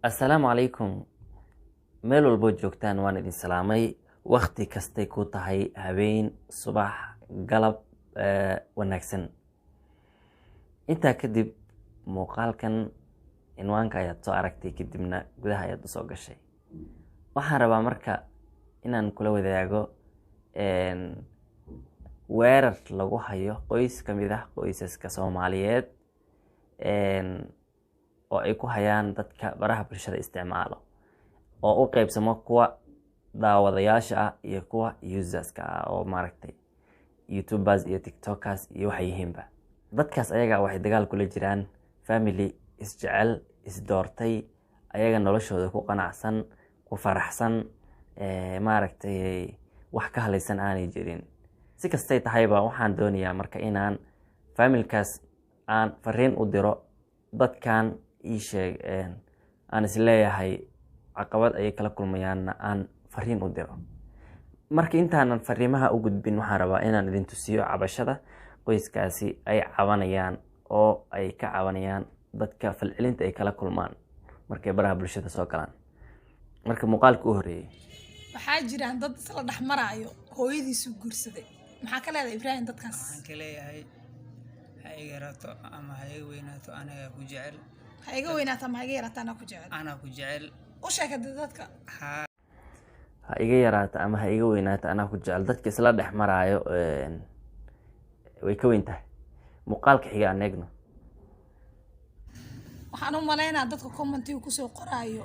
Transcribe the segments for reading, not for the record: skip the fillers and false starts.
Assalaamu calaykum. Meel walboo joogtaan waan idin salaamay. Wakti kastay ku tahay, habeen, subax, galab wanaagsan. Intaa kadib, muuqaalkan cinwaanka ayaad soo aragtay, kadibna gudaha ayaad usoo gashay. Waxaan rabaa marka inaan kula wadaago weerar lagu hayo qoys ka mid ah qoysaska Soomaaliyeed oo ay ku hayaan dadka baraha bulshada isticmaalo, oo u qeybsamo kuwa daawadayaasha ah iyo kuwa userska ah, oo maaragtay YouTubers iyo TikTokers iyo waxay yihiinba. Dadkaas ayaga waxay dagaal kula jiraan family isjecel, isdoortay, ayaga noloshooda ku qanacsan, ku faraxsan, maaragtay wax ka halaysan aanay jirin. Si kastay tahayba, waxaan doonayaa marka inaan familkaas aan fariin u diro. Dadkan ii sheeg aan isleeyahay caqabad ayay kala kulmayaanna aan fariin u diro. Marka intaanan fariimaha u gudbin, waxaan rabaa inaan idin tusiyo cabashada qoyskaasi ay cabanayaan, oo ay ka cabanayaan dadka falcelinta ay kala kulmaan markay baraha bulshada soo galaan. Marka muuqaalka u horeeyey. Waxaa jiraan dad isla dhex maraayo hooyadiisu guursaday. Maxaa ka leedahay, Ibraahim, dadkaas? Waxaan ka leeyahay, ha iga yaraato ama ha iga weynaato, anigaa ku jecel. Ha iga weynaato ama ha iga yaraato, anaa ku jecel. Anaa ku jecel. U sheeg hadda dadka. Haa. Ha iga yaraato ama ha iga weynaato, anaa ku jecel. Dadka isla dhex maraayo way ka weyn tahay. Muuqaalka xiga aan eegno. Waxaan u malaynaa dadka commentiga kusoo qoraayo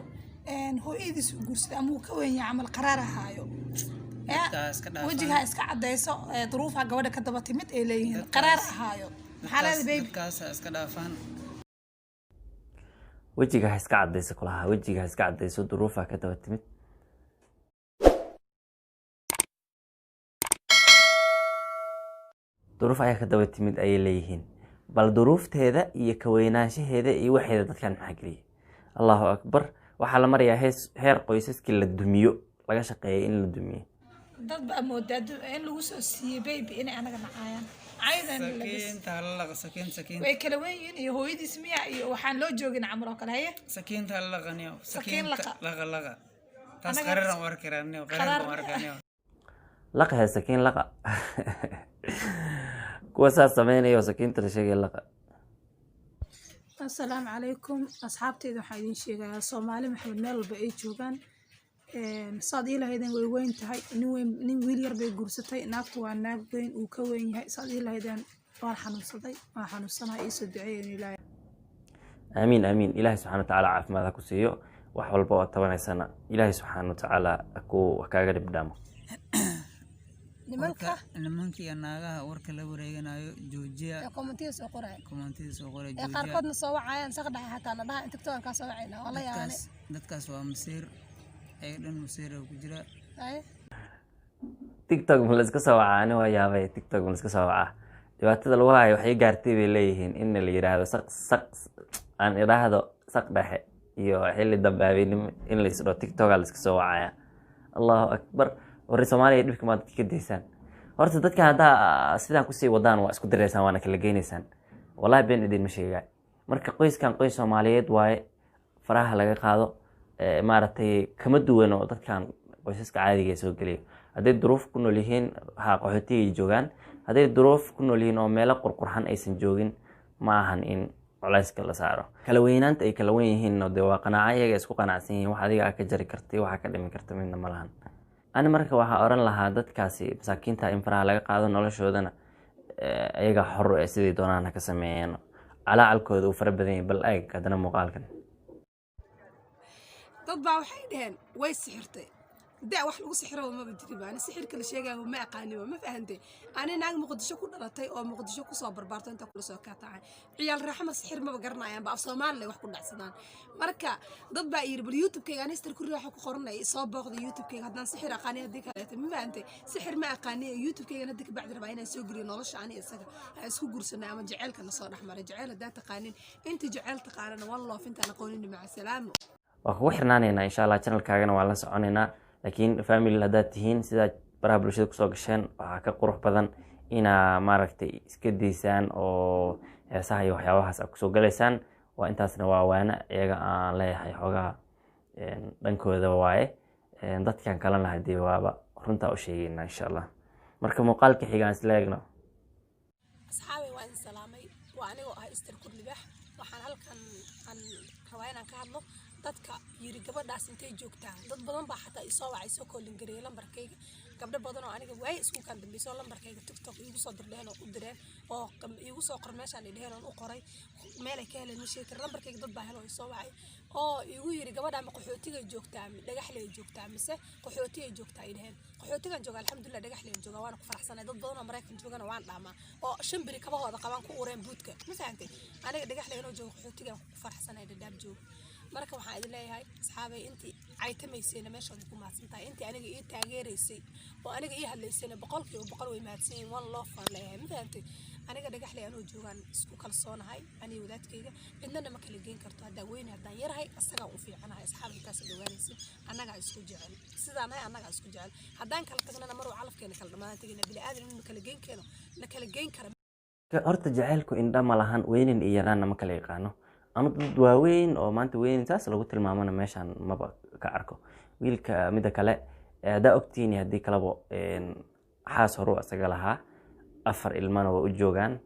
hooyadiisu guursaday ama uu ka weyn yahay camal qaraar ahaayo. Dadkaas ka dhaafaan. Wejiga ha iska cadayso, duruufa gabadha ka daba timid ay leeyihiin, qaraar ahaayo. Maxaa leedahay, baby? Dadkaas ha iska dhaafaan. Wejiga ha iska cadayso kulahaa, wejiga ha iska cadayso, duruufa ka daba timid. Duruuf ayaa ka daba timid ayay leeyihiin. Bal duruufteeda iyo ka weynaanshaheeda iyo waxeeda dadkan maxaa geliyay? Allahu akbar! Waxaa la marayaa hees heer qoysaskii la dumiyo, laga shaqeeyay in la dumiyo. Dad baa moodaa in lagu soo siiyey baby inay anaga nacaayaan caydan labis. Sakiinta hala laqa, sakiin, sakiin. Way kala wen yihiin iyo hooyadiis miya iyo waxaan loo joogin camal oo kale. Haye. Sakiinta hala laqaniyo. Sakiin laqa. Laqa, laqa taas. Qararan u arki karaniyo, Qaraar. qarar baan u arkaniyo. Laqa he, sakiin laqa. Kuwa saas sameynaya oo sakiinta la sheegaya laqa. Assalaamu calaykum asxaabteyda. Waxaa idiin sheegayaa, Soomaali Maxamed meel walba ay joogaan, saad ii lahaydeen way weyn tahay, nin weyn, nin wiil yar bay guursatay. Naagtu waa naag weyn, uu ka weyn yahay. Saad ii lahaydeen waan xanuunsaday, waan xanuunsanahay, iisoo duceeya in Ilaahay Aamiin, aamiin. Ilaahay subxana wa tacaala caafimaad ha ku siiyo. Wax walba oo tabanaysana Ilaahay subxaana wa tacaala haku ha kaaga dhibdhaamo. Nimanka. Nimanka iyo naagaha warka la wareeganayo joojiya. Ee commentiga soo qoraya. Commentida soo qoray ee joojiya. Qaarkoodna soo wacayaan saq dhexe, xataa na dhaha in TikTok kaa soo wacayna, waa la yaabane. Dadkaas waa masiir, ayaga dhan masiir ku jira. Haye. TikTok ma la iska soo wacaa? Ani waa yaabay, TikTok ma la iska soo wacaa? Dhibaatada lagu hayo waxay gaartay bay leeyihiin in la yidhaahdo saq saq, aan idhaahdo saq dhexe iyo xilli dambe habeenimo in la isdho TikToka la iska soo wacaya. Allahu akbar! Warri Soomaaliya, dhibka maa dadka ka daysaan horta? Dadka haddaa sidaan kusii wadaan waa isku diraysaan, waana kala geynaysaan. Wallahi been idinma sheegaa. Marka qoyskan qoys Soomaaliyeed waaye, faraha laga qaado. Maaragtay kama duwano dadkan qoysaska caadiga ee soo geliyo. Hadday duruuf ku nool yihiin, ha qaxootigay joogaan. Hadday duruuf ku nool yihiin oo meelo qurqurxan aysan joogin, ma ahan in culayska la saaro. Kala weynaanta ay kala wen yihiin de waa qanaaco iyaga isku qanacsan yihiin. Wax adiga aa ka jari kartay, waxa ka dhimi karta midna ma lahan. Ani marka waxaa oran lahaa dadkaasi masaakiinta in faraha laga qaado, noloshoodana ayaga xor u eh, siday doonaan ha ka sameeyeen. Calaacalkooda uu fara badan yahay. Bal eeg haddana muuqaalkan. Dad baa waxay dhaheen way sixirtay. Da wax lagu sixiro maba jiriba. Ani sixirka la sheegayo ma aqaaniba, ma fahantay? Ani naag Muqdisho ku dhalatay oo Muqdisho kusoo barbaarto, inta kula soo kaatacay, ciyaal raaxama sixir maba garanayaanba, af Soomaaliya wax ku dhacsadaan. Marka dad baa yiri bal YouTube-kayga anistar ku raaxo ku qoranay, soo booqda YouTube-kayga haddaan sixir aqaani, haddii kaleeto. Ma fahantay? Sixir ma aqaani. YouTube-kaygan hadda kabacdi rabaa inaan soo geliyo nolosha ani isaga aan isku guursanay ama jaceylka na soo dhexmaray. Jaceyl haddaa taqaanin, inta jaceyl taqaanana one love, intaan aqoonin maca salaamo. Waa kugu xirnaanaynaa insha Allah, channelkaagana waan la soconaynaa. Laakiin family haddaad tihiin, sidaad baraha bulshada kusoo gasheen waxaa ka qurux badan inaa maaragtay iska daysaan oo heesaha iyo waxyaabahaas aad kusoo galaysaan. Waa intaasna, waa waana iyaga aan leeyahay xoogaha dhankooda waaye. Dadkan kalena hadii waaba runtaa u sheegayna, insha Allah. Marka muuqaalka xigaan isla eegno. Asxaabay, waa idin salaamay. Waa anigoo ah Ister Kurlibax. Waxaan halkan aan rabaa inaan ka hadlo dadka yiri gabadhaas intay joogtaa. Dad badan baa xataa isoo wacay, soo calling gareeyay lambarkayga. Gabdho badan oo aniga waaye iskuulkan dambeysay oo lambarkayga TikTok iigu soo dirdheen oo u direen oo iigu soo qor meeshaan ay dheheen oon u qoray, meelay ka heleen ma sheegi karo. Lambarkayga dad baa helo oo isoo wacay oo igu yiri, gabadha ma qaxootigay joogtaa, Dhagaxley joogtaa mise qaxootiyay joogtaa, ay dheheen. Qaxootigan jooga, alxamdulilah, Dhagaxley jooga, waana ku faraxsanay. Dad badan oo Maraykan joogana waan dhaamaa oo 5 beri kabahooda qabaan ku ureen buudka. Ma fahantay? Aniga Dhagaxley inoo joogo, qaxootigan ku faraxsanay, Dhadhaab joogo. Marka waxaan idin leeyahay, asxaabay, intii caytamaysayna meeshooda ku mahadsan tahay. Intii aniga ii taageeraysay oo aniga ii hadlaysayna 100% way mahadsan yihiin. One love aan leeyahay. Ma fahantay? Aniga Dhagaxley anoo joogaan isku kalsoonahay. Aniga wadaadkayga cidnana ma kala geyn karto. Haddaan weyne, haddaan yarahay, asagaan u fiicanahay. Asxaab, intaas dhowaanaysin. Annagaa isku jecel sidaan nahay, annagaa isku jecel. Haddaan kala tagnana, maruu calafkeena kala dhammaan tegayna. Bini aadan na kala geyn keeno, na kala geyn kara. Horta jaceylku indha ma lahan, weynin iyo yaraanna ma kala yaqaano. Anu dad waaweyn oo maanta weynin saas lagu tilmaamana meeshaan maba ka arko wiilka. Midda kale, haddaa ogtihiin iyo haddii kalebo, xaas horuu isaga lahaa, afar ilmana waa u joogaan,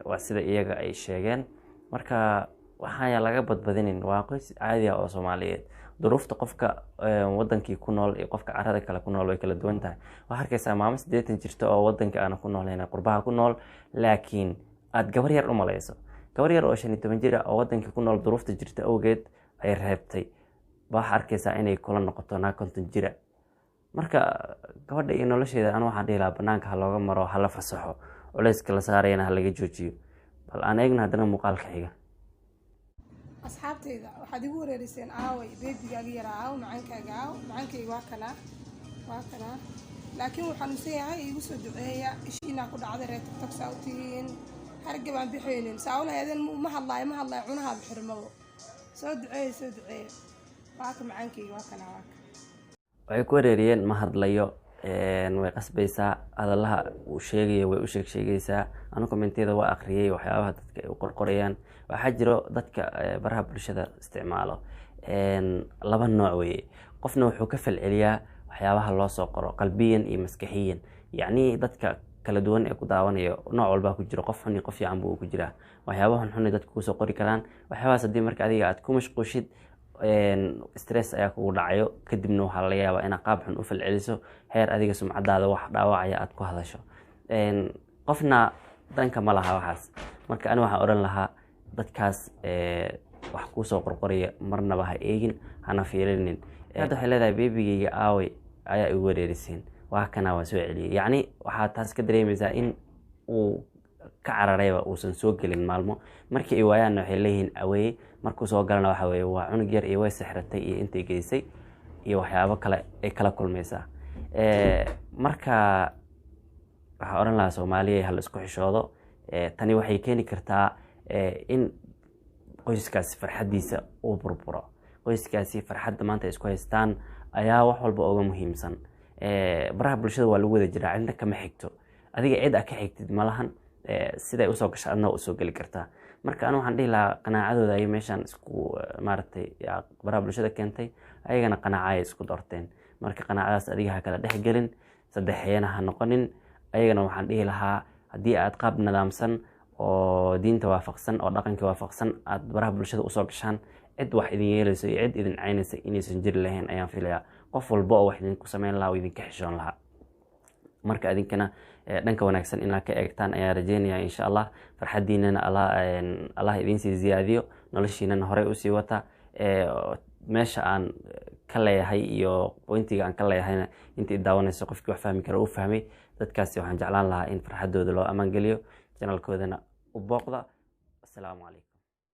waa sida iyaga ay sheegeen. Marka waxaan laga badbadinin, waa qoys caadi ah oo Soomaaliyeed. Duruufta qofka wadankii ku nool iyo qofka carada kale ku nool way kala duwan tahay. Waxaa arkaysaa maamo 80 jirta oo wadanka aana ku noolayn, qurbaha ku nool, laakiin aad gabar yar u malayso. Gabar yar oo 15 jir ah oo wadankii ku nool, duruufta jirta awgeed ay reebtay, ba waxaa arkaysaa inay kula noqoto naag 50 jira. Marka gabadha iyo nolosheeda anu waxaan dhihi lahaa banaanka ha looga maro, hala fasaxo, culayska la saarayana ha laga joojiyo. Bal aan eegna haddana muuqaalka xiga. Asxaabtayda, waxaad igu wareeriseen, aaway beebigaaga yaraa, aaw macaankaaga, aaw macaankayga? Waa kanaa, waa kanaa, laakiin wuu xanuunsan yahay. Iigu soo duceeya. Ishiinaa ku dhacday. Reer TikTok saa u tihiin, hargab aan bixaynin saa u lahaydeen. Ma hadlaayo, ma hadlaayo, cunahaaba xirmabo. Soo duceeya, soo duceeya. Waa ka macaankayga, waa kanaa, waa ka. Waxay ku wareeriyeen ma hadlayo. Way qasbaysaa, hadalaha uu sheegayo way u sheeg sheegaysaa. Anu commentiyada waa akhriyay, waxyaabaha dadka ay u qorqorayaan. Waxaa jiro dadka baraha bulshada isticmaalo laba nooc weeye. Qofna wuxuu ka falceliyaa waxyaabaha loo soo qoro qalbiyan iyo maskaxiyan. Yacni dadka kala duwan ee ku daawanayo nooc walbaa ku jiro, qof xun iyo qof fiican buu ku jiraa. Waxyaabaha xunxun dadka kusoo qori karaan, waxyaabahaas haddii marka adiga aad ku mashquushid, stress ayaa kugu dhacayo. Kadibna waxaa laga yaabaa inaad qaab xun u falceliso, heer adiga sumcadaada wax dhaawacaya aad ku hadasho. Qofna danka ma laha waxaas. Marka ani waxaan odhan lahaa dadkaas wax kuusoo qorqoraya marnaba ha eegin, hana fiirinin. Hadda waxay leedahay, beebigayga aaway ayaa igu wareeriseen, waa kana, waa soo celiyey. Yacni waxaad taas ka dareemaysaa in uu ka cararayba, uusan soo gelin maalmo. Markii ay waayaanna waxay leeyihiin aweeye. Markuu soo galana waxa weye waa cunug yar iyo way sixratay iyo intay geysay iyo waxyaabo kale ay kala kulmaysaa. Marka waxaa odhan lahaa, Soomaaliya hala isku xishoodo. Tani waxay keeni kartaa in qoyskaasi farxaddiisa uu burburo. Qoyskaasi farxadda maanta ay isku haystaan ayaa wax walba uga muhiimsan. Baraha bulshada waa lagu wada jiraa, cidna kama xigto. Adiga cid aa ka xigtid malahan. Siday usoo gasha adna waa usoo geli kartaa. Marka anu waxaan dhihi lahaa qanaacadooda ayay meeshaan isku maaragtay baraha bulshada keentay, ayagana qanaaca ay isku doorteen. Marka qanaacadaas adiga ha kala dhex gelin, saddexeeyana ha noqonin. Ayagana waxaan dhihi lahaa, haddii aad qaab nidaamsan oo diinta waafaqsan oo dhaqanka waafaqsan aad baraha bulshada usoo gashaan, cid wax idin yeelayso iyo cid idin caynaysa inaysan jiri lahayn ayaan filayaa. Qof walba oo wax idinku sameyn lahaa oo idinka xishoon lahaa. Marka idinkana dhanka wanaagsan inaad ka eegtaan ayaan rajeynaya, insha Allah. Farxadiinana Allah idiin sii ziyaadiyo, noloshiinana horey usii wata. Meesha aan ka leeyahay iyo pointiga aan ka leeyahayna, intii daawanayso qofkii wax fahmi kara uu fahmay. Dadkaasi waxaan jeclaan lahaa in farxadooda loo amaan geliyo, channelkoodana u booqda. Asalaamu calaykum.